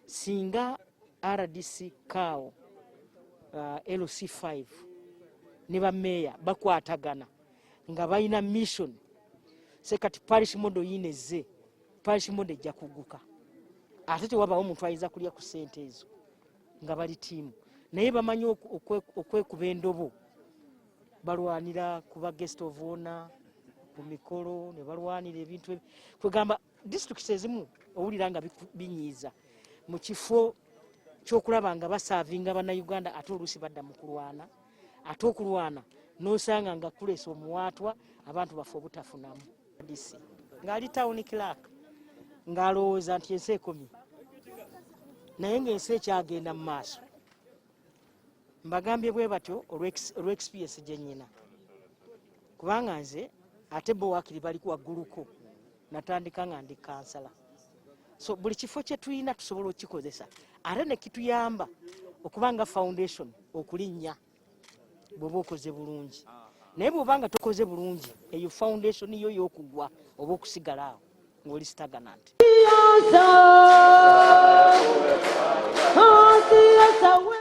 Singa RDC CAO, LC5 ne bameeya bakwatagana nga balina mission, se kati parish model yiino ezze, parish model ejja kugguka, ate tewabawo omuntu ayinza kulya ku ssente ezo nga bali tiimu. Naye bamanyi okwekuba endobo, balwanira kuba guest of honor ku mikolo ne balwanira ebintu. Kwegamba disitulikiti ezimu owulira nga binyiiza mu kifo kyokulaba nga baservinga Bannayuganda, ate oluusi badda mu kulwana, ate okulwana nosanga nga kuleesa omuwaatwa abantu baffe obutafunamu. DC ng'ali town clerk ng'alowooza nti ensi ekomye, naye ng'ensi ekyagenda mu maaso. Mbagambye bwe batyo olw'experience gye nnyina, kubanga nze ate bo waakiri bali wagguluko. Natandika nga ndi kansala, so buli kifo kye tulina tusobola okukikozesa ate ne kituyamba okuba nga foundation okulinnya bw'oba okoze bulungi. Naye bw'oba nga tokoze bulungi, eyo foundation yo y'okugwa oba okusigala awo ng'oli stagnant. Siasa, siasa.